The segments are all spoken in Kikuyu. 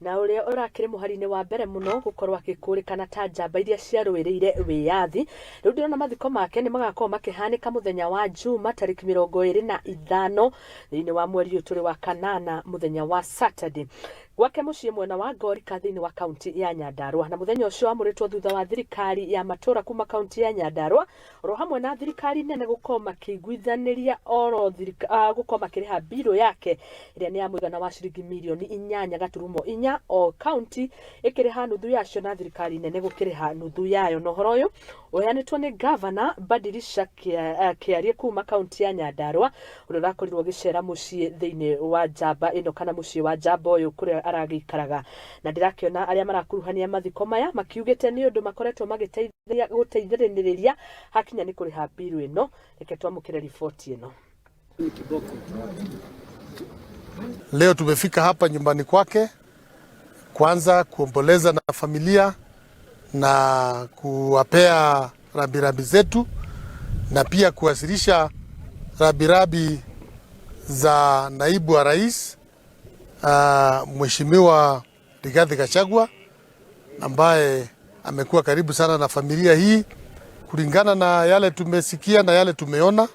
Na ũrĩa ũrakĩrĩ mũhari-inĩ wa mbere mũno gũkorwo agĩkũrĩkana ta njamba iria ciarũĩrĩire wĩyathi. Rĩu ndĩrona mathiko make nĩ magakorwo makĩhanĩka mũthenya wa Juma tarĩki 25 thĩinĩ wa mweri ũyũ tũrĩ wa kanana, mũthenya wa Saturday, gwake mũciĩ mwena wa Ngorika thĩinĩ wa kaunti ya Nyandarua. Na mũthenya ũcio wamũrĩtwo thutha wa thirikari ya matũra kuma kaunti ya Nyandarua oro hamwe na thirikari nene gũkorwo makĩiguithanĩria oro gũkorwo makĩrĩha mbirũ yake ĩrĩa nĩ ya mũigana wa ciringi mirioni 8.4, o kaunti ĩkĩrĩha nuthu yacio na thirikari nene gũkĩrĩha nuthu yayo. Na ũhoro ũyũ ũheanĩtwo nĩ gavana Badilisha Kĩarie kuma kaunti ya Nyandarua, ũrĩa ũrakorirwo ũgĩcera mũciĩ thĩinĩ wa njamba ĩno kana mũciĩ wa njamba ũyũ kũrĩa aragĩikaraga. Na ndĩrakĩona arĩa marakuruhania mathiko maya makiugĩte nĩ ũndũ makoretwo magĩteithia gũteithĩrĩria hakinya nĩ kũrĩha mbiru ĩno. Reke twamũkĩre riboti ĩno. Leo tumefika hapa nyumbani kwake kwanza kuomboleza na familia na kuwapea rambirambi zetu na pia kuwasilisha rambirambi za naibu wa rais, Mheshimiwa Rigathi Gachagua, ambaye amekuwa karibu sana na familia hii. Kulingana na yale tumesikia na yale tumeona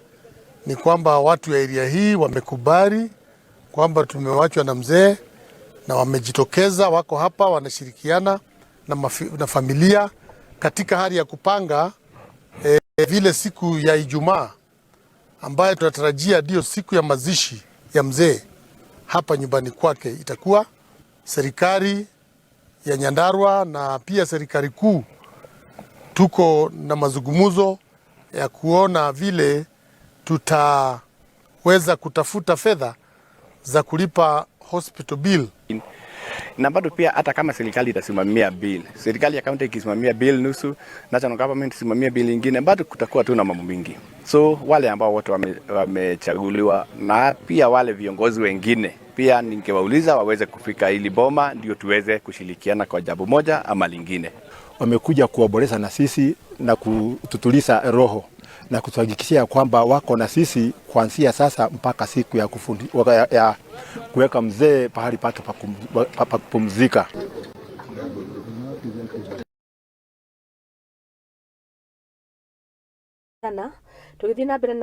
ni kwamba watu ya area hii wamekubali kwamba tumewachwa na mzee na wamejitokeza, wako hapa wanashirikiana na familia katika hali ya kupanga vile siku ya Ijumaa ambayo tunatarajia ndio siku ya mazishi ya mzee hapa nyumbani kwake itakuwa. Serikali ya Nyandarua na pia serikali kuu tuko na mazungumzo ya kuona vile tutaweza kutafuta fedha za kulipa hospital bill. Na bado pia hata kama serikali itasimamia bill, serikali ya county ikisimamia bill nusu, national government isimamia bill ingine, bado kutakuwa tu na mambo mingi. So wale ambao wote wamechaguliwa na pia wale viongozi wengine pia ningewauliza waweze kufika hili boma ndio tuweze kushirikiana kwa jambo moja ama lingine. Wamekuja kuomboleza na sisi na kututuliza roho na kutuhakikishia kwamba wako na sisi kuanzia sasa mpaka siku ya kuweka mzee pahali pake pa kupumzika. Na tũgĩthiĩ na mbere na